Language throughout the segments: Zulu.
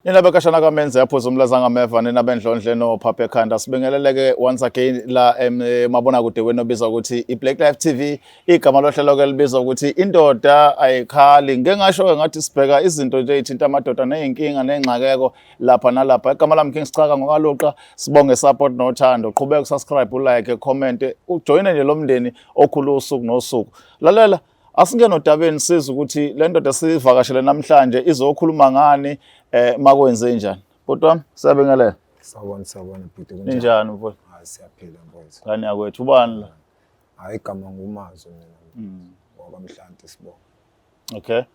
Nina bekashana kamenze yaphuza umlaza ngameva, nina bendlondle nophapha ekhanda, sibingeleleke once again la emabonakude wenu obizwa ukuthi i-Black Life TV. Igama lohlelo ke libizwa ukuthi Indoda Ayikhali. Ngike ngasho-ke ngathi sibheka izinto nje ey'thinta amadoda ney'nkinga ney'ngxakeko lapha nalapha. Igama lami King Sichaka ngokaLuqa. Sibonge support nothando. Qhubeka usubscribe, ulike, comment, ujoyine nje lo mndeni okhulu usuku nosuku. Lalela, asingene odabeni, sizwe ukuthi le ndoda sivakashele namhlanje izokhuluma ngani, makwenze njani. Bhuti wami, siyabingelela. Sawubona, sawubona bhuti, kunjani? Ninjani, mfowethu? Hayi, siyaphila mfowethu. Ngani yakwethu, ubani la? Hayi, igama nguMazo mina. WakwaMhlanti sibonga. Okay. Yeah.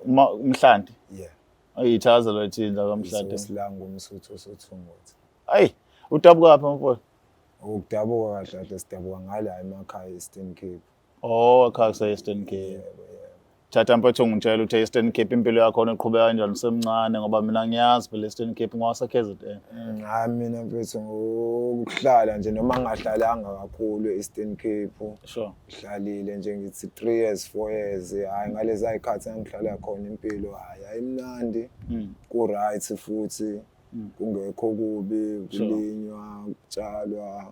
Uma uMhlanti. Yeah. Ayithazelo ethini kwaMhlanti? Isilanga umsuthu osuthungothi. Ayi, udabuka phi, mfowethu? Ukudabuka kahle kahle sidabuka ngala emakhaya, Eastern Cape. Oh, ekhaya kuse Eastern Cape. Yebo. Thatha mfethu, ngitshela ukuthi Eastern Cape impilo yakho iqhubeka kanjani usemncane, ngoba mina ngiyazi phela Eastern Cape ngowase KZN. Hayi, mina mfethu, ngokuhlala nje noma ngingahlalanga kakhulu e-Eastern Cape. Ngihlalile nje ngithi 3 years, 4 years. Hayi, ngalezi ayikhathi engihlala khona impilo hayi ayimnandi. Ku right futhi, kungekho kubi, kulinywa, kutshalwa,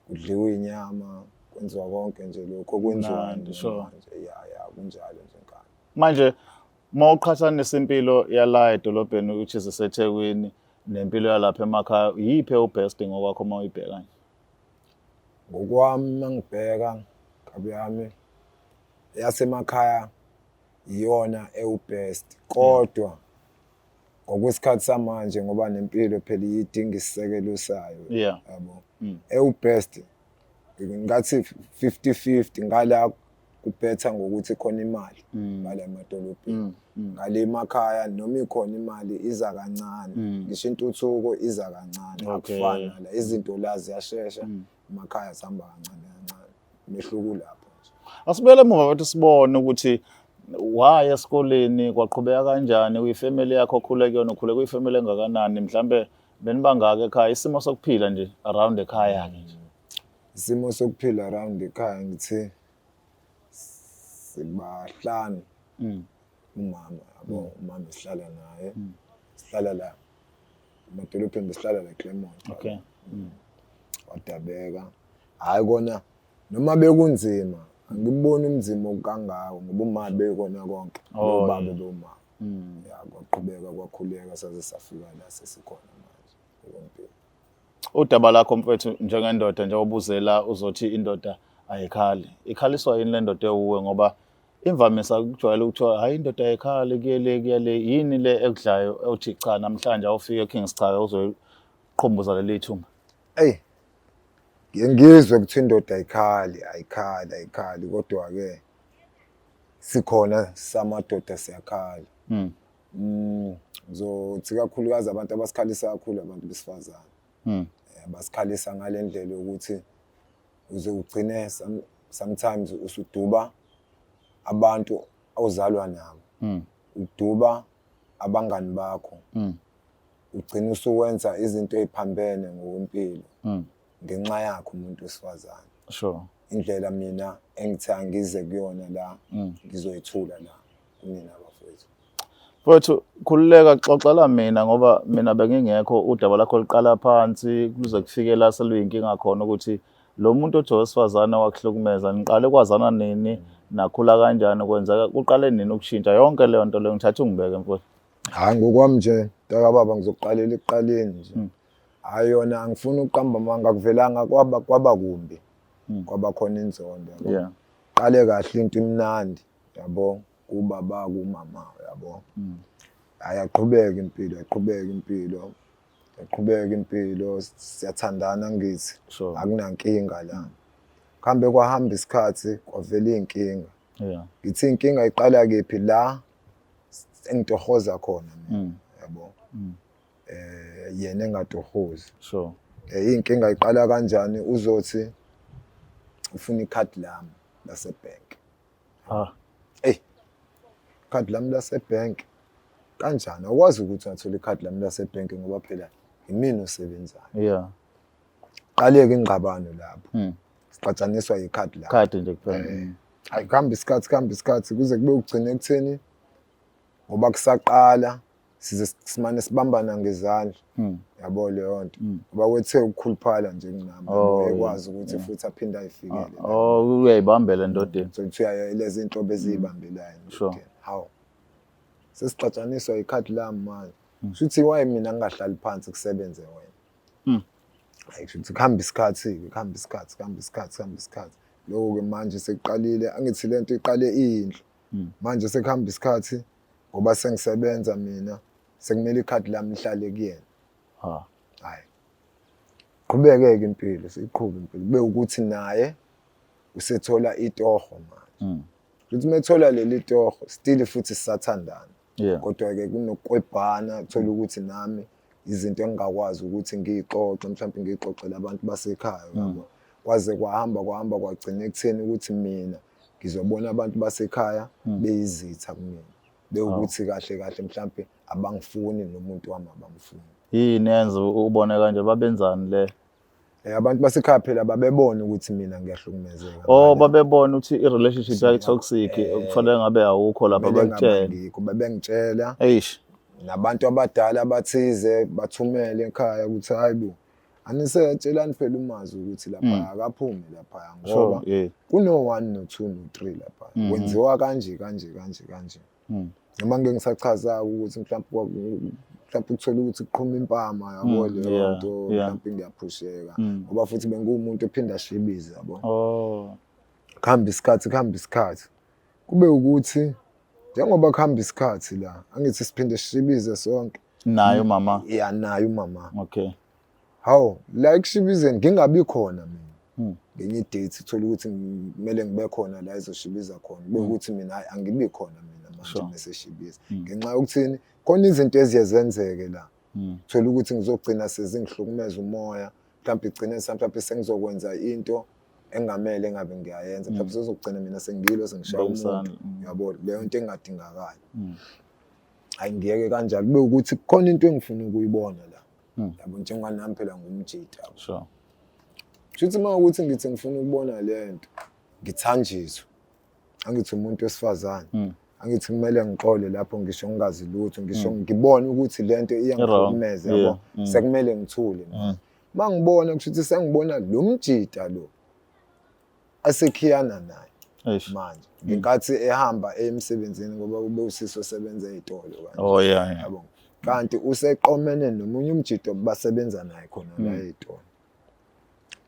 kudliwa inyama, kwenziwa konke nje lokho okwenziwayo Mnandi, nje manje. Ya, kunjalo nje nkani. Manje uma uqhathanisa impilo yala edolobheni, which is eseThekwini, nempilo yalapha emakhaya, yiphi ewubest ngokwakho uma uyibheka nje? Ngokwami mangibheka, kabi yami, yasemakhaya iyona ewubest, kodwa ngokwesikhathi samanje, ngoba nempilo phela idinga isisekelo sayo, yabo, ewubest ngathi 50-50. Ngala kubhetha ngokuthi khona imali ngala emadolobheni. Ngale emakhaya noma ikhona imali, iza kancane, ngisho intuthuko iza kancane. Akufani nala, izinto la ziyashesha, emakhaya zihamba kancane kancane. Mehluko lapho nje. Asibuyele emuva bathi sibone ukuthi waya esikoleni, kwaqhubeka kanjani kuyifamily yakho okhule kuyona, ukhule kuyifamily engakanani, mhlambe benibangaka ekhaya, isimo sokuphila nje around ekhaya-ke nje. Isimo sokuphila around ekhaya, ngithi sibahlanu. Umama, yabo, umama sihlala naye, sihlala la emadolobheni, besihlala la eClermont. Wadabeka, hhayi kona noma bekunzima, angiboni umzima okangako ngoba uma bekona konke, nobaba bewumama. Ya, kwaqhubeka kwakhuleka saze safika la sesikhona manje ngokwempilo. Udaba lakho mfethu njengendoda, njengoba uzela uzothi indoda ayikhali, ikhaliswa yini le ndoda ewuwe? Ngoba imvamisa kujwayele ukuthiwa hayi, indoda ayikhali, kuyele kuyele. Yini le ekudlayo othi cha, namhlanje awufike eKing Sichaka uzoqhumbuza leli thumba? Eyi, ngiye ngizwe kuthiwa indoda ayikhali, ayikhali, ayikhali, kodwa-ke sikhona samadoda, siyakhala. Ngizothi kakhulukazi abantu abasikhalisa kakhulu abantu besifazane. Basikhalisa ngale ndlela yokuthi uze ugcine sometimes usuduba abantu ozalwa nabo, uduba abangani bakho, ugcina usuwenza izinto ey'phambene ngokwempilo ngenxa yakhe umuntu wesifazane. Indlela mina engithi angize kuyona la, ngizoyithula la kunina bafowethu. Mfowethu, khululeka, xoxela mina ngoba mina bengingekho. Udaba lakho liqala phansi kuze kufike la seluyinkinga khona, ukuthi lo muntu othi owesifazane wakuhlukumeza, niqale kwazana nini, nakhula kanjani, kwenzeka kuqale nini ukushintsha yonke leyo nto leyo. Ngithatha ungibeke, mfowethu. Hhayi, ngokwami nje mntakababa, ngizoqalela ekuqaleni nje. Hhayi yona, angifuni ukuqamba amanga, akuvelanga kwaba kumbi, kwaba khona inzondo, yabo. Qale kahle into imnandi, yabo, kubaba, kumama, yabo. Hhayi, yaqhubeka impilo, yaqhubeka impilo, yaqhubeka impilo, siyathandana ngithi, akunankinga la. Kuhambe kwahamba isikhathi, kwavela iy'nkinga. Ngithi inkinga iqala kephi? La engitohoza khona mina, yabo, yena engatohozi. Iy'nkinga iqala kanjani? Uzothi ufuna ikhadi lami lasebhenki. Eyi, ikhadi lami lasebhenki kanjani? Awukwazi ukuthi ungathola ikhadi lami lasebhenki ngoba phela imina osebenzayo. Qaleke ingxabano lapho. Sixatshaniswa ikhadi lami. Khadi nje kuphela. Hayi, kuhamba isikhathi, kuhamba isikhathi, kuze kube ugcine ekutheni ngoba kusaqala. Size simane sibambana ngezandla. Yabo leyo nto. Ngoba wethe ukukhuluphala nje kunami, yabo, ekwazi ukuthi futhi aphinde ayifikele. Oh, uyayibambela endodeni. So kuthiwa lezi inhlobo eziyibambelayo endodeni. Hawu. Sesixatshaniswa ikhadi lami manje. Shuthi why mina ngingahlali phansi kusebenze wena? Hayi, shuthi kuhamba isikhathi-ke, kuhamba isikhathi, kuhamba isikhathi, kuhamba isikhathi. Lokho-ke manje sekuqalile, angithi lento iqale iyinhle. Manje sekuhamba isikhathi ngoba sengisebenza mina, sekumele ikhadi lami lihlale kuyena. Hayi. Qhubeke-ke impilo, siyiqhube impilo. Kube ukuthi naye usethola itoho manje. Futhi uma ethola leli toho, still futhi sisathandana. Kodwa-ke kunokwebhana, uthola ukuthi nami izinto engingakwazi ukuthi ngiyixoxe, mhlawumbe ngiyixoxele abantu basekhaya, yabo. Kwaze kwahamba kwahamba kwagcina ekutheni ukuthi mina ngizobona abantu basekhaya beyizitha kumina. Bewukuthi kahle kahle mhlawumbe abangifuni nomuntu wami abamfuni. Yini yenza ubone kanje, babenzani le? Abantu basekhaya phela babebona ukuthi mina ngiyahlukumezeka. Oh, babebona ukuthi i-relationship yakhe toxic, kufanele ngabe awukho lapha, bakutshela. Ngikho babengitshela. Eish. Nabantu abadala abathize bathumele ekhaya ukuthi hayibo, anisetshelani phela umazi ukuthi lapha akaphumi lapha ngoba kuno 1 no 2 no 3 lapha. Kwenziwa kanje kanje kanje kanje. Noma ngeke ngisachaza ukuthi mhlawumbe uthola ukuthi kuqhuma impama, yabo, leyo nto, mhlawumbe ngiyaphusheka ngoba futhi benguwumuntu ophinda ashibize, yabo. Kuhamba isikhathi, kuhamba isikhathi, kube ukuthi njengoba kuhamba isikhathi la angithi siphinde sishibize sonke. Naye umama? Ya, naye umama. Hawu, la ekushibizeni ngingabi khona mina. Ngenye idate uthola ukuthi kumele ngibe khona la ezoshibiza khona, kube ukuthi mina hayi angibi khona mina manje meseshibiza. Ngenxa yokuthini khona izinto eziye zenzeke la. Uthola ukuthi ngizogcina sezingihlukumeza umoya, mhlawumbe igcine mhlawumbe sengizokwenza into engamele ngabe ngiyayenza, mhlawumbe sezogcina mina sengilwa sengishaya umuntu, yabo, leyo nto engadingakali. Hayi, ngiyeke kanjalo, kube ukuthi kukhona into engifuna ukuyibona la. Yabo, njengoba nami phela ngumjita, yabo. Shuthi uma ukuthi ngithi ngifuna ukubona le nto, ngithanjiswe. Angithi umuntu wesifazane. Angithi kumele ngixole lapho ngisho ngingazi lutho, ngisho ngibone ukuthi le nto iyangihlukumeza, yabo. Sekumele ngithule. Uma ngibona kusho ukuthi sengibona lo mjita lo asekhiyana naye manje. Ngenkathi ehamba emsebenzini ngoba ube usisi osebenza ey'tolo kanje. Oh, yeah, yeah. Yabo. Kanti useqomene nomunye umjito basebenza naye khona la ey'tolo.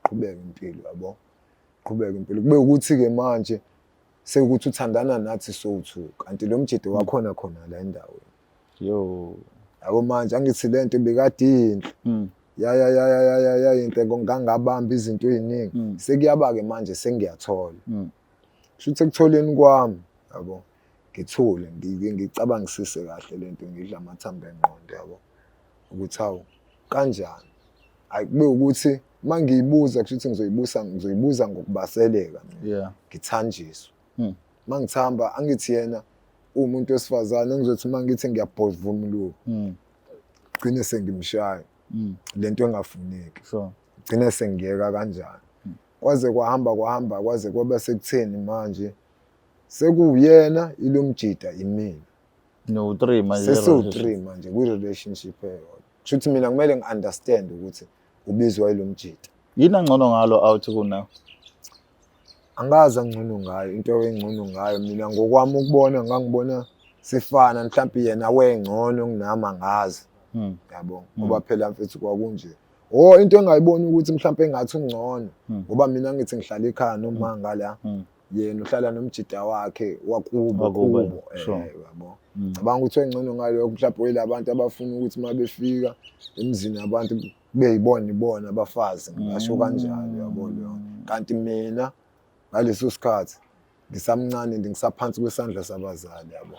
Qhubeka impilo, yabo. Qhubeka impilo. Kube ukuthi-ke manje sekuthi uthandana nathi sowu-two, kanti lo mjito wakhona khona la endaweni. Yo. Yabo manje angithi lento ibikade iyinhle. Ya, ya, ya, ya, ya, ya, ya, yinhle ngangabamba izinto eziningi. Sekuyaba-ke manje sengiyathola. Kusho ukuthi ekutholeni kwami, yabo, ngithule, ngicabangisise kahle lento, ngidla amathambo engqondo, yabo, ukuthi hawu kanjani. Hayi, kube ukuthi uma ngiyibuza kusho ukuthi ngizoyibuza ngokubaseleka mina. Ngithanjiswe. Uma ngithamba angithi yena uwumuntu wesifazane, ngizothi uma ngithi ngiyabhovumuluka, gcine sengimshaya. Lento engafuneki. Gcine sengiyeka kanjani. Kwaze kwahamba kwahamba kwaze kwaba sekutheni manje sekuwuyena ilomjida imina. No 3 manje. Sesiwu 3 manje kwi relationship eyodwa. Kusho ukuthi mina kumele ngi-understand ukuthi ubizwa ilomjida. Yini angcono ngalo out kuna? Angazi angcono ngayo, into engcono ngayo mina ngokwami ukubona ngangibona sifana, mhlawumbe yena wengcono kunami angazi. Yabo, ngoba phela mfethu kwakunje. Oh, into engayibona ukuthi mhlawumbe engathi ungcono ngoba mina ngithi ngihlala ekhaya noma ngala. Yena uhlala nomjida wakhe wakubo, kubo. Yabo. Cabanga ukuthi engcono ngalokho mhlawumbe yilabantu abafuna ukuthi uma befika emzini abantu beyibona ibona abafazi, ngisho kanjalo, yabo leyo. Kanti mina ngaleso sikhathi ngisamncane ngisaphansi kwesandla sabazali, yabo.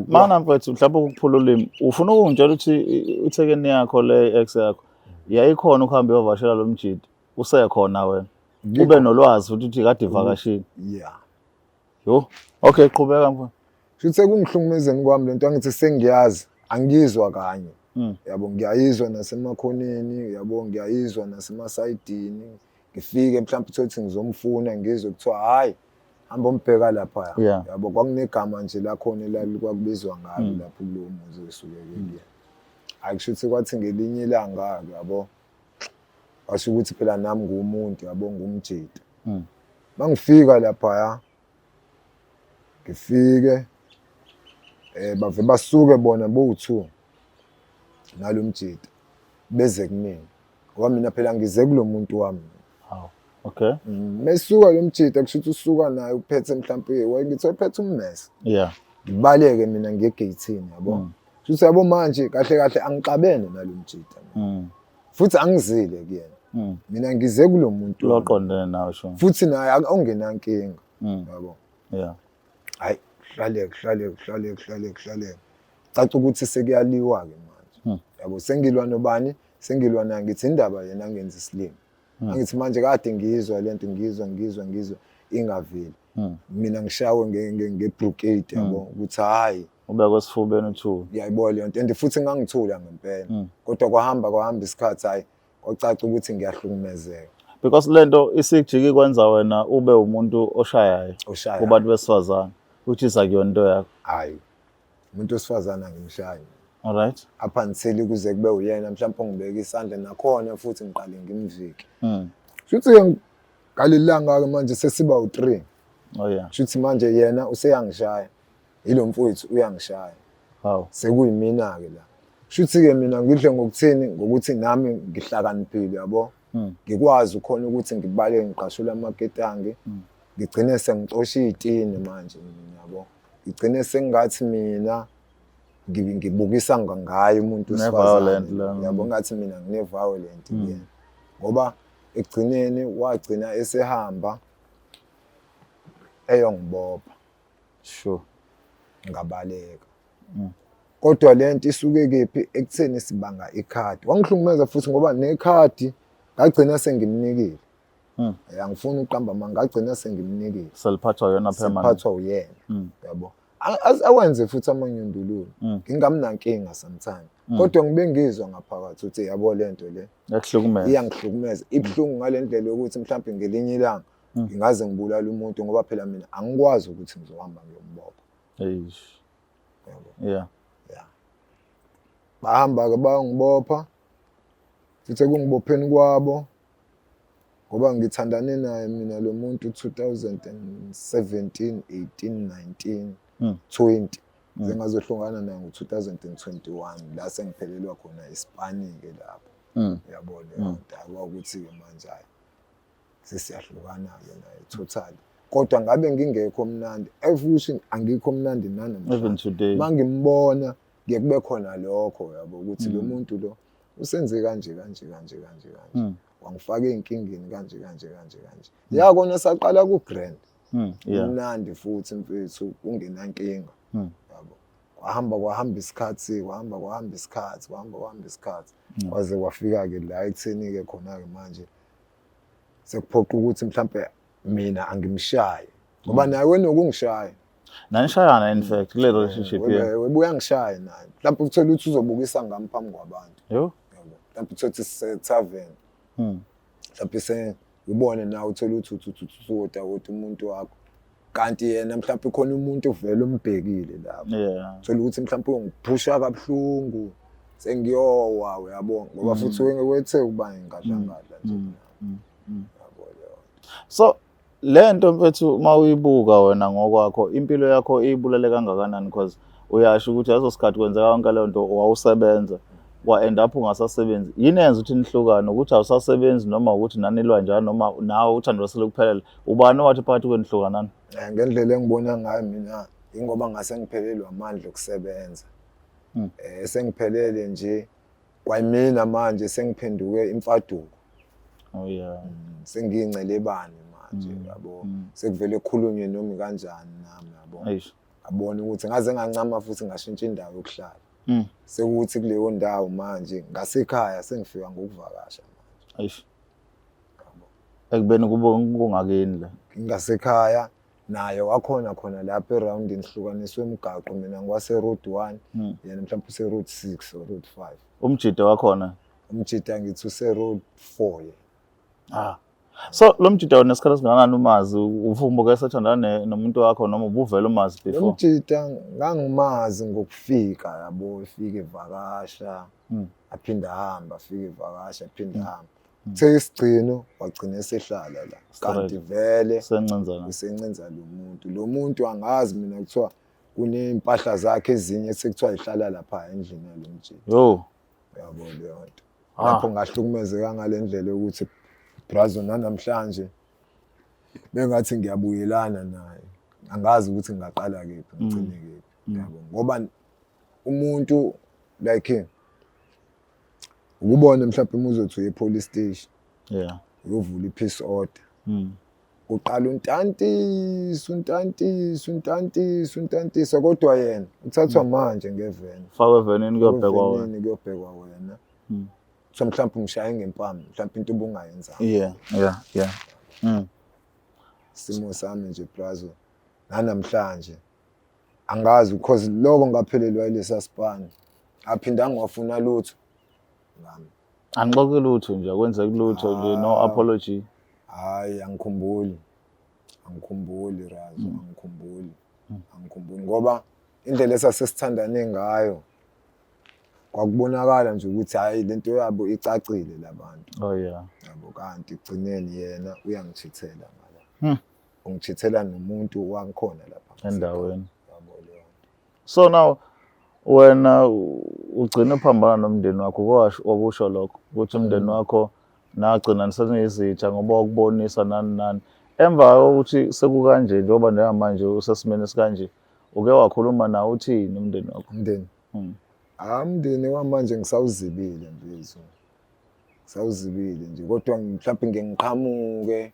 Mana mfethu, mhlawumbe ukuphula ulimi, ufuna ukungitshela ukuthi ithekeni yakho le ex yakho yayikhona ukuhamba iyovakashela lo mjidi, usekhona wena, ube nolwazi futhi ukuthi kade ivakashile. Yeah. Yo, okay, qhubeka mfana. Futhi sekungihlukumezeni kwami lento, angithi sengiyazi, angizwa kanye. Yabo, ngiyayizwa nasemakhoneni, yabo, ngiyayizwa nasemasayidini. Ngifike mhlawumbe uthole ukuthi ngizomfuna, ngizwe kuthiwa hayi, hamba umbheka lapha. Yabo, kwakunegama nje lakhona elalikwakubizwa ngalo lapho kulowo muzi osuke kuyena. Akusho ukuthi kwathi ngelinye ilanga-ke yabo, washo ukuthi phela nami nguwumuntu yabo, ngumjita. Mangifika laphaya, ngifike bave basuke bona bowu-two nalo mjita beze kumina, ngoba mina phela ngize kulo muntu wami. Hawu. Okay. Mesuka lo mjita, kusho ukuthi usuka naye uphethe mhlawumbe, ngithi uphethe ummese. Ngibaleke mina ngiye egeyithini yabo. Kusho ukuthi yabo manje kahle kahle angixabene nalo mjita. Futhi angizile kuyena. Mina ngize kulo muntu wami. Loqondene nawe sho. Futhi naye ongenankinga. Yabo. Hayi, kuhlaleke kuhlaleke kuhlaleke kuhlaleke kuhlaleke. Caca ukuthi sekuyaliwa ke manje. Yabo, sengilwa nobani? Sengilwa naye, ngithi indaba yena angenza isilima. Angithi manje kade ngizwa lento, ngizwa ngizwa ngizwa ingaveli. Mina ngishawe nge-brocade yabo, ukuthi hayi. Ubeke esifubeni uthule. Ngiyayibona leyo nto, and futhi ngangithula ngempela. Kodwa kwahamba kwahamba isikhathi, hayi, kwacaca ukuthi ngiyahlukumezeka. Because lento isijiki kwenza wena ube umuntu oshayayo. Oshayayo. Kubantu besifazane, which is akuyona into yakho. Hayi. Umuntu wesifazane angimshayi. All right. Up until kuze kube uyena mhlawumbe ongibeka isandla, nakhona futhi ngiqale ngimvike. Shuthi ke ngalelanga ke manje sesiba u3. Oh yeah. Shuthi manje yena useyangishaya. Yilo mfowethu uyangishaya. Hawu. Sekuyimina ke la. Shuthi ke mina ngidle ngokuthini, ngokuthi nami ngihlakaniphile yabo. Ngikwazi ukhona ukuthi ngibale ngiqashula amaketangi. Ngigcine sengicosha izitini manje mina yabo. Ngigcine sengathi mina ngibukisa ngaye umuntu wesifazane yabo, ngathi mina ngine violent kuyena. Ngoba ekugcineni wagcina esehamba eyongibopha. Sure. Ngabaleka. Kodwa lento isuke kephi ekutheni sibanga ikhadi. Wangihlukumeza futhi ngoba nekhadi ngagcina sengimnikile. Angifuni ukuqamba amanga, ngagcina sengimnikile. Seliphathwa yona permanent. Seliphathwa uyena. Yabo. Awenze futhi amanyundululu. Ngingamnankinga sometimes. Kodwa ngibe ngizwa ngaphakathi ukuthi yabo lento le Iyahlukumeza. Iyangihlukumeza. Ibuhlungu ngalendlela yokuthi mhlawumbe ngelinye ilanga ngingaze ngibulale umuntu, ngoba phela mina angikwazi ukuthi ngizohamba ngiyombopha. Eish. Yabo. Yeah. Yeah. Bahamba ke bayongibopha. Futhi ekungibopheni kwabo, ngoba ngithandane naye mina lo muntu 2017, 18, 19, 20. Sengazohlukana naye ngo-2021 la sengiphelelwa khona isipani-ke lapho. Yabo leyo nto, ukuthi-ke manje hayi sesiyahlukana-ke naye totally. Kodwa ngabe ngingekho mnandi, efuthi angikho mnandi nanamhlanje. Even today. Mangimbona kuye kube khona lokho yabo, ukuthi lo muntu lo usenze kanje kanje kanje kanje kanje. Wangifaka ey'nkingeni kanje kanje kanje kanje. Ya kona saqala ku-grand. Mnandi futhi mfethu, kungenankinga. Yabo. Kwahamba kwahamba isikhathi, kwahamba kwahamba isikhathi, kwahamba kwahamba isikhathi. Kwaze kwafika-ke la ekutheni-ke khona-ke manje sekuphoqa ukuthi mhlampe mina angimshaye. Ngoba naye wenokungishaya. Nanishayana in fact kule relationship yeah. Webuya ngishaya naye. Mhlawumbe uthola ukuthi uzobukisa ngami phambi kwabantu. Yo. Yabo. Mhlawumbe uthola ukuthi sise tavern. Mhlawumbe se ubone nawe uthola ukuthi uthi wota wota umuntu wakho. Kanti yena mhlawumbe khona umuntu uvela umbhekile lapho. Uthola ukuthi mhlawumbe ungiphusha kabuhlungu. Sengiyowa uyabo ngoba futhi wethe uba ngingadlangadla nje. Yabo leyo. So lento mfethu mawuyibuka wena ngokwakho impilo yakho ibulale kangakanani, because uyasho ukuthi leso sikhathi kwenzeka yonke leyo nto wawusebenza, wa end up ungasasebenzi. Yini eyenza ukuthi nihlukane, ukuthi awusasebenzi noma ukuthi nanilwa njalo noma nawe uthando lwaselukuphelele? Ubani owathi phakathi kwenu hlukanani? Ngendlela engibona ngayo mina, ingoba ngase ngiphelelwe amandla okusebenza. Sengiphelele nje kwayimina manje sengiphenduke imfaduko. Oh yeah. Sengiyincelebane manje yabo. Sekuvele kukhulunywe noma kanjani nami yabo. Eish. Ngabona ukuthi ngaze ngancama futhi ngashintsha indawo yokuhlala. Sekuthi kuleyo ndawo manje ngasekhaya sengifika ngokuvakasha manje. Eish. Yabo. Ekubeni kube kungakini la. Ngasekhaya naye wakhona khona lapha eroundini, sihlukaniswe umgaqo, mina ngiwase road 1, yena mhlawumbe use road 6 or road 5. Umjida wakhona? Umjida ngithi use road 4 yena. So lo mjita wena isikhathi esingakanani umazi uvumbuke esethandana nomuntu wakho noma ubuvele umazi Lo before? mjita ngangimazi ngokufika yabo, efika evakasha, aphinde ahambe, afike evakasha, aphinde ahambe. Kuthe isigcino wagcina esehlala la. Kanti vele Sencinza. Usencinza lo muntu. Lo muntu angazi mina, kuthiwa kuney'mpahla zakhe ezinye sekuthiwa ihlala lapha endlini yalo mjita. Yo. Yabo leyo nto. Lapho ngahlukumezeka ngale ndlela yokuthi brazo nanamhlanje bengathi ngiyabuyelana naye. Angazi ukuthi ngingaqala kephi ngigcine kephi. Yabo, ngoba umuntu like ukubona mhlawumbe uma uzothi uye e-police station uyovula i-peace order, uqala untantisa untantisa untantisa untantisa, kodwa yena uthathwa manje ngeveni. Fakwe evenini kuyobhekwa wena. Evenini kuyobhekwa wena. So mhlawumbe umshaye ngempama, mhlawumbe into obungayenzanga. Isimo sami nje brazo nanamhlanje angazi, because lokho ngaphelelwa yilesa sipani, aphinda ngiwafuna lutho ngami. Anixoxi lutho nje, akwenzeki lutho nje, no Ah. apology? Hayi, angikhumbuli, angikhumbuli razo, angikhumbuli, angikhumbuli, ngoba indlela esasesithandane ngayo kwakubonakala nje ukuthi hayi, lento yabo icacile labantu. Yabo, kanti ekugcineni yena uyangichithela ngala. Ungichithela nomuntu wangikhona lapha endaweni. Yabo leyo nto. So now wena ugcina uphambana nomndeni wakho, kwasho wakusho lokho ukuthi umndeni wakho nagcina nisenezitha ngoba wakubonisa nani nani. Emva kokuthi sekukanje, njengoba njengamanje usesimeni esikanje, uke wakhuluma nawe, uthini umndeni wakho? Umndeni? Ah, umndeni wamanje ngisawuzibile mfethu, ngisawuzibile nje, kodwa mhlawumbe ngike ngiqhamuke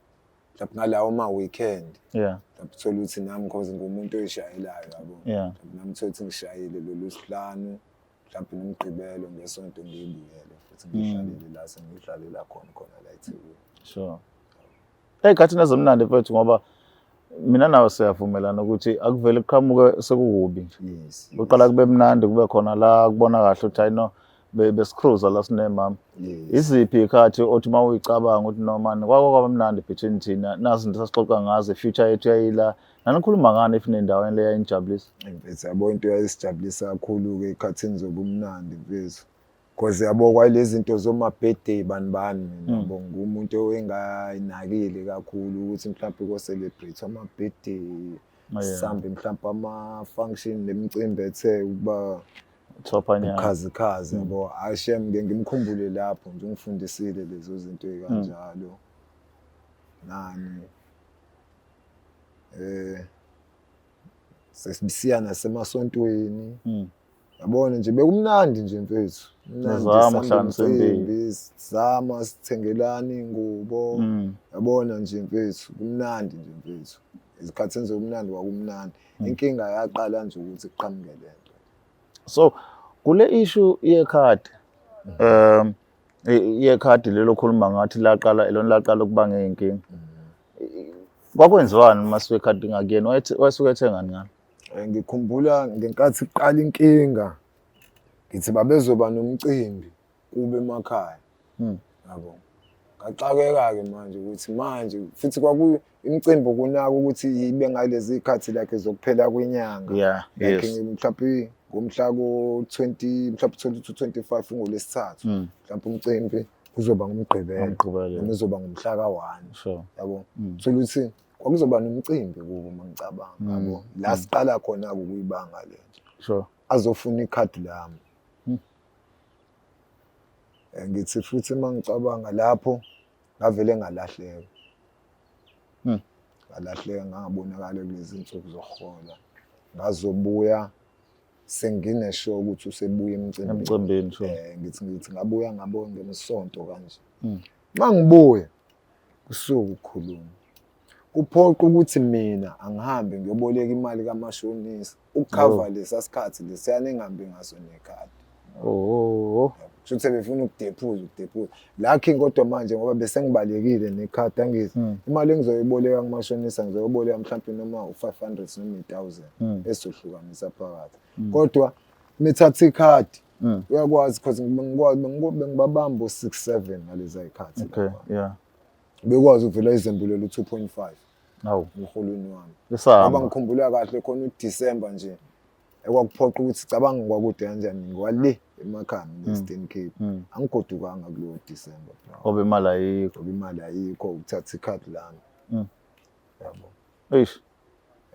mhlawumbe ngalawo ma-weekend. Mhlawumbe uthole ukuthi nami, cause ngumuntu oyishayelayo yabo, mhlawumbe nami uthole ukuthi ngishayile lolu sihlanu, mhlawumbe nomgqibelo, ngesonto ngiyibuyele futhi ngihlalele la sengihlalela khona khona la eThekwini. Sure. Ey'khathini ezimnandi mfethu, ngoba mina nawe siyavumelana ukuthi akuvele kuqhamuke sekukubi nje. Kuqala kube mnandi, kube khona la kubona kahle ukuthi hayi no, besi-cruise la sinemama. Iziphi iy'khathi othi uma uyicabanga ukuthi no man, kwake kwaba mnandi between thina, nazi izinto esasixoxa ngazo, i-future yethu yayila, nanikhuluma ngani if nendaweni le yayinijabulisa? Mfethu, yabo, into yayisijabulisa kakhulu-ke ey'khathini zobumnandi mfethu, cause yabo kwalezi zinto zoma-birthday bani bani, mina yabo ngumuntu engayinakile kakhulu ukuthi mhlawumbe ko-celebrate ama-birthday, sihambe mhlawumbe ama-function nemicimbi ethe ukuba Thophanyana. ubukhazikhazi yabo. Hhayi shem, ngike ngimkhumbule lapho nje, ungifundisile lezo zinto ey'kanjalo nani, sesisiya nasemasontweni. Yabona nje bekumnandi nje mfethu, mnandi. Nizama Sihambe ukuhlanganisa impilo. imicimbi, sizama sithengelana iy'ngubo. Yabona nje mfethu, kumnandi nje mfethu, izikhathini zokumnandi kwakumnandi. Inkinga yaqala nje ukuthi kuqhamuke le nto. So kule issue yekhadi, yekhadi lelo khuluma ngathi laqala elona laqala ukuba ngeyinkinga, kwakwenziwani uma suke ekhadi ngakuyena? Wayesuke ethengani ngalo? Ngikhumbula ngenkathi kuqala inkinga, ngithi babezoba nomcimbi kube emakhaya. Yabo, ngaxakeka-ke manje ukuthi manje futhi kwaku imicimbi kunaka ukuthi ibe ngalezi y'khathi like zokuphela kwenyanga. Like mhlawumbe ngomhla ko-20, mhlawumbe 20 to 25 ungolwesithathu, mhlawumbe umcimbi uzoba ngumgqibelo, Ngomgqibelo. Noma uzoba ngomhla ka-1. Yabo, thola ukuthi kwakuzoba nomcimbi kubo uma ngicabanga, yabo, la siqala khona-ke ukuyibanga le nto. Azofuna ikhadi lami. Ngithi futhi uma ngicabanga lapho ngavele ngalahleka. Ngalahleka, ngangabonakala kulezi nsuku zokuhola. Ngazobuya sengine-sure ukuthi usebuya emcimbini. Emcimbini, sure. Ngithi ngabuya ngabo ngemsonto kanje. Uma ngibuya kusuke ukukhuluma. Kuphoqa ukuthi mina angihambe ngiyoboleka imali kamashonisa ukukhava lesa sikhathi lesiyana engihambe ngaso nekhadi. Kusho ukuthi befuna ukudephuza, ukudephuza. Lucky kodwa manje ngoba bese ngibalekile nekhadi, angithi imali engizoyiboleka kumashonisa ngizoyiboleka mhlawumbe noma u-500 noma i-1000 esizohlukanisa phakathi. Kodwa mithatha ikhadi, uyakwazi because ngibabamba u-6 7 ngalezi zikhathi. Lapha. Bekwazi ukuvela izembulela u-2.5 Hawu. emholweni wami. Ngoba Isamba. ngikhumbula kahle khona uDecember nje ekwakuphoqa ukuthi cabanga kwakude kanjani ngiwale emakhaya nge-Eastern Cape. Angigodukanga kulowo December bro. Ngoba imali ayikho. Ngoba imali ayikho ukuthatha ikhadi lami. Yabo. Eish.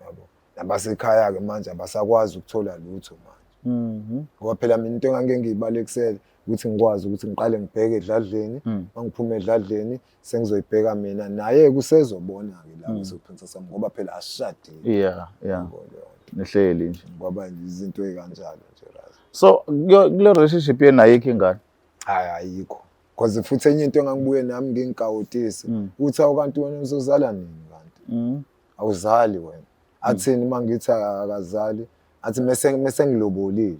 Yabo. Nabasekhaya-ke manje abasakwazi ukuthola lutho manje. Ngoba phela mina into engangike ngiyibalekisele ukuthi ngikwazi ukuthi ngiqale ngibheke edladleni, mangiphuma edladleni sengizoyibheka mina naye kusezobona-ke la kuse-princess wami ngoba phela asishadile. Yeah. Yabo leyo nto. Nihleli nje. Kwaba izinto ey'kanjalo nje razi. So kule relationship yenu ayikho ingane. Hhayi ayikho. Cause futhi enye into engangibuye nami ngingikawotise ukuthi awu kanti wena uzozala nini kanti? Awuzali wena. Athini uma ngithi akazali? Athi mese ngilobolile.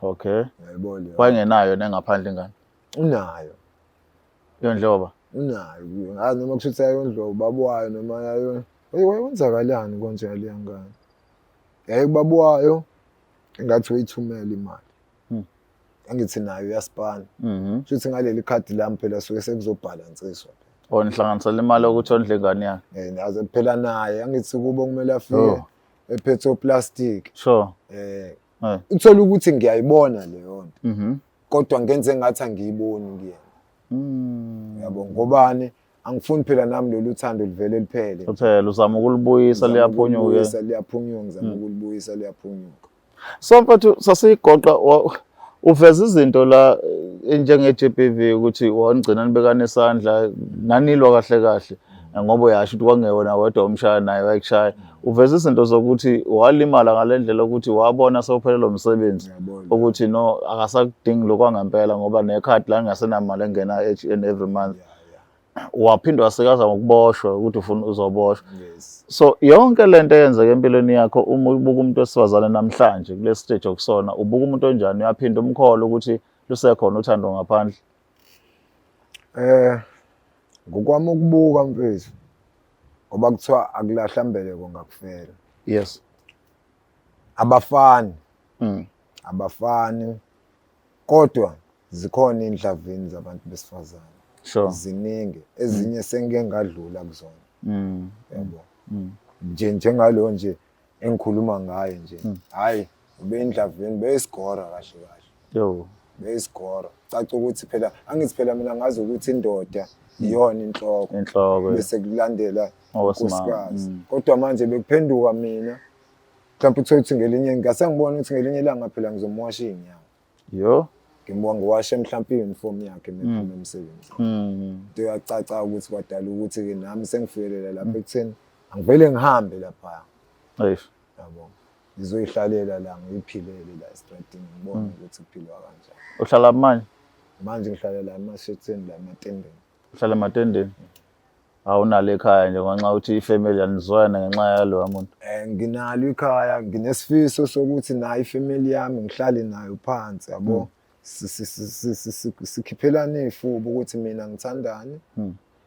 Okay. Uyayibona leyo. Wayengenayo nengaphandle ingane. Unayo. Yondloba. Unayo. Ngazi noma kusho ukuthi ayondloba ubaba wayo noma ayo. Hey wayenzakalani konje ngaleya ngane? Yayikubaba wayo engathi uyithumela imali. Angithi nayo uyasipana. Kusho ukuthi ngaleli khadi lami phela suke sekuzobhalansiswa. Oh nihlanganisela imali yokuthi ondle ingane yakhe. Naze phela naye angithi kubo kumele afike Oh. ephethe oplastic. Sure. Uthola ukuthi ngiyayibona leyo nto. Kodwa ngenze ngathi angiyiboni kuyena. Yabo ngobani angifuni phela nami lolu thando livele liphele. Kuphela uzama ukulibuyisa Ngizama liyaphunyuka. ukulibuyisa, liyaphunyuka, ngizama ukulibuyisa liyaphunyuka. So mfethu sasigoqa uveza izinto la njenge GBV ukuthi wangcina nibekana isandla nanilwa kahle kahle ngoba uyasho ukuthi kwangewona wedwa umshaya naye wayekushaya. Uveza izinto zokuthi walimala ngalendlela ukuthi wabona sewuphelelwa umsebenzi Ngiyabona. ukuthi no akasakudingi lokwangempela ngoba nekhadi la ngasenamali engena each and every month. Yeah, Waphinde wasikaza ngokuboshwa ukuthi ufuna uzoboshwa. yeah. Yes. So yonke lento eyenzeka empilweni yakho uma ubuka umuntu wesifazane namhlanje kule stage okusona ubuka umuntu onjani uyaphinda umkholo ukuthi lusekhona uthando ngaphandle. Ngokwami ukubuka mfethu ngoba kuthiwa akulahla mbeleko ngakufela. Yes. Abafani. Abafani kodwa zikhona indlavini zabantu besifazane. Sure. Ziningi ezinye sengike ngadlula kuzona. Yabo. Nje njengalo nje engikhuluma ngaye nje. Hayi ubendlavini beyisigora kahle kahle. Yo. Beyisigora. Caca ukuthi phela angithi phela mina ngazi ukuthi indoda iyona inhloko. Inhloko. Bese kulandela Owesimame. unkosikazi. Kodwa manje bekuphenduka mina. Mhlawumbe uthole ukuthi ngelinye ngase ngibona ukuthi ngelinye ilanga phela ngizomwasha iy'nyawo. Yo. Ngimbuka ngiwashe mhlawumbe i-uniform yakhe mephuma emsebenzini. Into yacaca ukuthi kwadala ukuthi-ke nami sengifikelela lapha ekutheni angivele ngihambe lapha. Eish. Yabo. Ngizoyihlalela la ngiyiphilele la estradini ngibone ukuthi kuphilwa kanjani. Uhlala manje? Manje ngihlala la emashetheni la ematendeni. Uhlala ematendeni? Awunalo ekhaya nje ngenxa ukuthi ifamily anizwana ngenxa yaloya muntu. Nginalo ikhaya, nginesifiso sokuthi nayo ifamily yami ngihlale nayo phansi yabo. Sikhiphelane izifuba ukuthi mina ngithandani,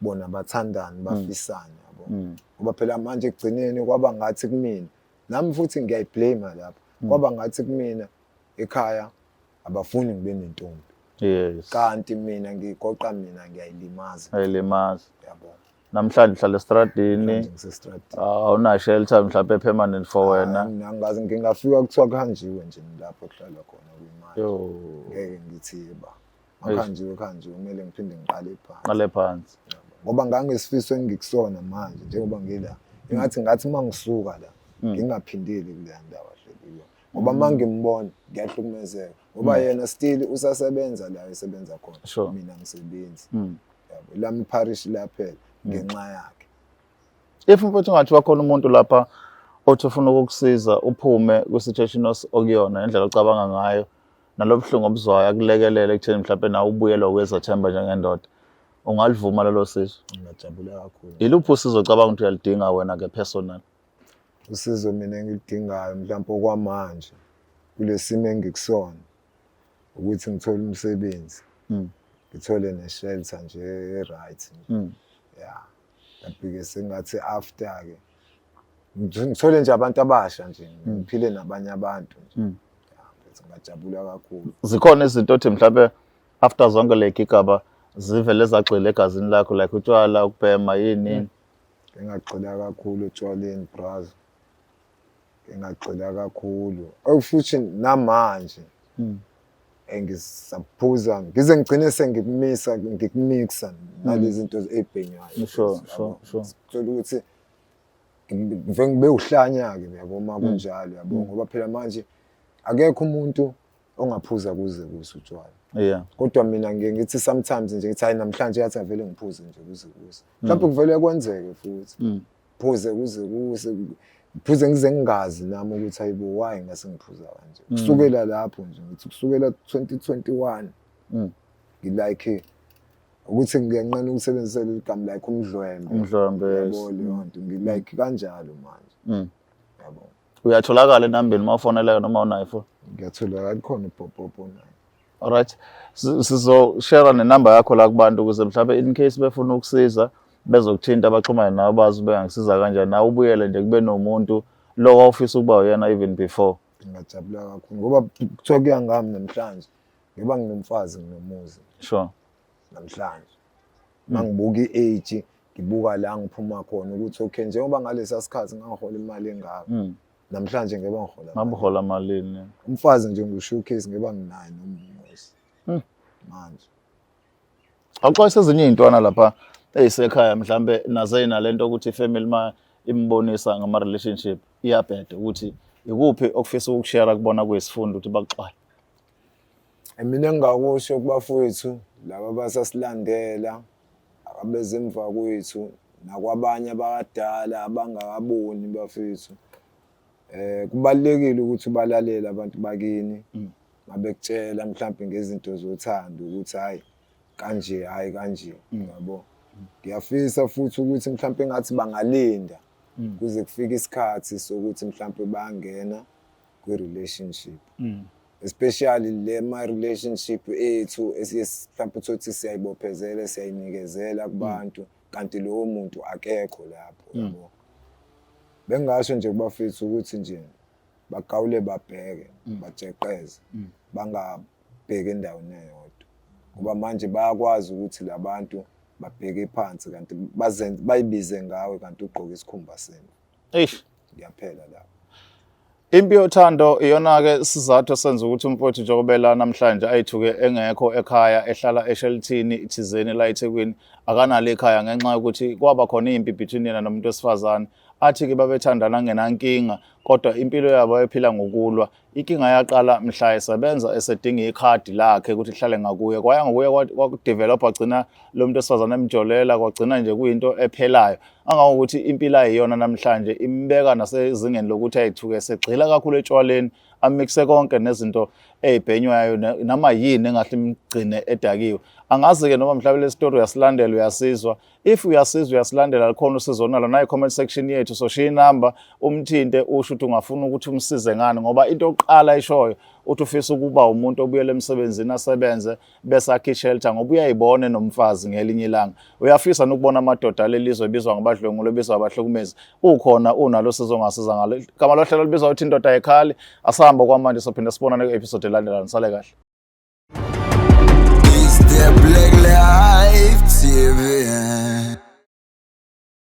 bona bathandani, bafisani yabo. Ngoba phela manje ekugcineni kwaba ngathi kumina, nami futhi ngiyayiblame lapho. Kwaba ngathi kumina ekhaya abafuni ngibe nentombi. Yes. Kanti mina ngigoqa mina ngiyayilimaza. Ayilimaza. Yabo. Namhlanje uhlala estradini. Ngisestradini. Awuna shelter mhlawumbe permanent for wena. Mina ngazi ngingafika kuthiwa kuhanjiwe nje lapho kuhlalwa khona kuyimali. Yo. Ngeke ngithi ba. Makuhanjiwe kuhanjiwe kumele ngiphinde ngiqale phansi. Qale phansi. Ngoba ngangesifiso engikusona manje njengoba ngila. Engathi ngathi mangisuka la ngingaphindeli kule ndawo ahleli kuyo. Ngoba mangimbona ngiyahlukumezeka. Ngoba yena still usasebenza la esebenza khona. Sure. Mina ngisebenzi. Yabo lami parish laphela ngenxa yakhe. If mfethu ungathi wakhona umuntu lapha othi ufuna ukukusiza uphume kwi-situation okuyona indlela ocabanga ngayo nalobuhlungu obuzwayo akulekelele ekutheni mhlawumbe nawe ubuyelwe ukwezethemba njengendoda, ungalivuma lolo sizo? Ngingajabula kakhulu. Iluphi usizo ocabanga ukuthi uyaludinga wena ke personal? Usizo mina engiludingayo mhlawumbe okwamanje kulesimo engikusona ukuthi ngithole umsebenzi. Ngithole ne-shelter nje e-right nje. Yeah. Ngabheke sengathi after ke ngithole nje abantu abasha nje ngiphile nabanye abantu nje. Yeah, ngajabula kakhulu. Zikhona izinto othi mhlawumbe after zonke le gigaba Zivele zagxila egazini lakho, like utshwala, ukubhema, yini yini? Ngingagxila kakhulu etshwaleni, brazo. Ngingagxila kakhulu. Okufuthi namanje engisaphuza ngize ngigcine sengikumisa, ngikumixa nalezi zinto ezibhenywayo. Thola ukuthi ngive ngibe uhlanya-ke, uyabo, uma kunjalo, yabo, ngoba phela manje akekho umuntu ongaphuza kuze kuse utshwala. Kodwa mina ngiye ngithi sometimes nje ngithi, hayi, namhlanje yathi avele ngiphuze nje kuze kuse. Mhlawumbe kuvele kwenzeke futhi phuze kuze kuse, ngiphuze ngize ngingazi nami ukuthi, hayibo, why ngase ngiphuza kanje? Kusukela lapho nje, ngithi kusukela 2021, ngilike ukuthi ngiyanqena ukusebenzisa leli gama, like umdlwembe. Umdlwembe, yes. Yabo, leyo nto ngilike kanjalo manje, yabo. Uyatholakala enambeni uma ufoneleka noma unayo ifoni? Ngiyatholakala, khona ubhobhobho nayo. Alright, sizo-share nenamba yakho la kubantu ukuze mhlawumbe in case befuna ukusiza bezokuthinta, baxhumane nawe, bazi bengakusiza kanjani, nawe ubuyele nje kube nomuntu lo wawufisa ukuba uyena even before. Ngingajabula kakhulu ngoba kuthiwa kuya ngami namhlanje ngoba nginomfazi, nginomuzi. Namhlanje mangibuka i-age, ngibuka la ngiphuma khona ukuthi okay, njengoba ngalesa sikhathi ngangihola imali engaka, namhlanje ngeke ngihola. Ngabe uhola malini? Umfazi nje ngu-showcase, ngeba nginaye nomuzi manje. Awuxwayisa ezinye iy'ntwana lapha ey'sekhaya, mhlambe naze nalento ukuthi ifamily ma imbonisa ngama-relationship iyabheda, ukuthi ikuphi okufisa ukukushare kubona kuyisifundo ukuthi bakuxwaye? Mina engingakusho kubafowethu laba abasasilandela, abeze emva kwethu, nakwabanye abadala abangakaboni, bafethu, kubalulekile ukuthi ubalalele abantu bakini mabekutshela mhlawumbe ngezinto zothando, ukuthi hayi kanje, hayi kanje, yabo. Ngiyafisa futhi ukuthi mhlawumbe engathi bangalinda kuze kufike isikhathi sokuthi mhlawumbe bayangena kwi-relationship, especially le ma relationship ethu esiye mhlawumbe uthole ukuthi siyayibophezela, siyayinikezela kubantu, kanti lowo muntu akekho lapho, yabo. Bengingasho nje kubafethu ukuthi nje bagawule, babheke, bajeqeze, bangabheki endaweni eyodwa, ngoba manje bayakwazi ukuthi labantu babheke phansi kanti bazenze bayibize ngawe, kanti ugqoke isikhumba semvu. Eish. Ngiyaphela lapho. Impi yothando iyona-ke sizathu esenza ukuthi umfowethu njengoba la namhlanje ayithuke engekho ekhaya, ehlala eshelithini thizeni la eThekwini, akanalo ikhaya ngenxa yokuthi kwaba khona impi between yena nomuntu wesifazane. Athi-ke babethandana kungenankinga, kodwa impilo yabo ayephila ngokulwa. Inkinga yaqala mhla esebenza, esedinga ikhadi lakhe ukuthi lihlale ngakuye. Kwaya ngokuya kwakudevelop, agcina lo muntu wesifazane emjolela, kwagcina nje kuyinto ephelayo. Angangokuthi impilo ayiyona namhlanje imbeka nasezingeni lokuthi ayithuke esegxila kakhulu etshwaleni, amikse konke nezinto ey'bhenywayo noma yini engahle imgcine edakiwe. Angazi-ke noma mhlawumbe le story uyasilandela, uyasizwa. If uyasizwa, uyasilandela, likhona usizo onalo nayo comment section yethu, so shiya inamba umthinte, usho ukuthi ungafuna ukuthi umsize ngani, ngoba into yokuqala ayishoyo uthi ufisa ukuba umuntu obuyela emsebenzini, asebenze, bese akhe ishelter, ngoba uyayibona enomfazi ngelinye ilanga. Uyafisa nokubona amadoda alelizwe ebizwa ngabadlwengula, ebizwa abahlukumezi. Ukhona unalo sizo ongasiza ngalo. Igama lohlelo libizwa ukuthi Indoda Ayikhali. Asihamba kwamanje, sophinde sibonane ku-episode elandelayo. Nisale kahle. It's the Black Life TV.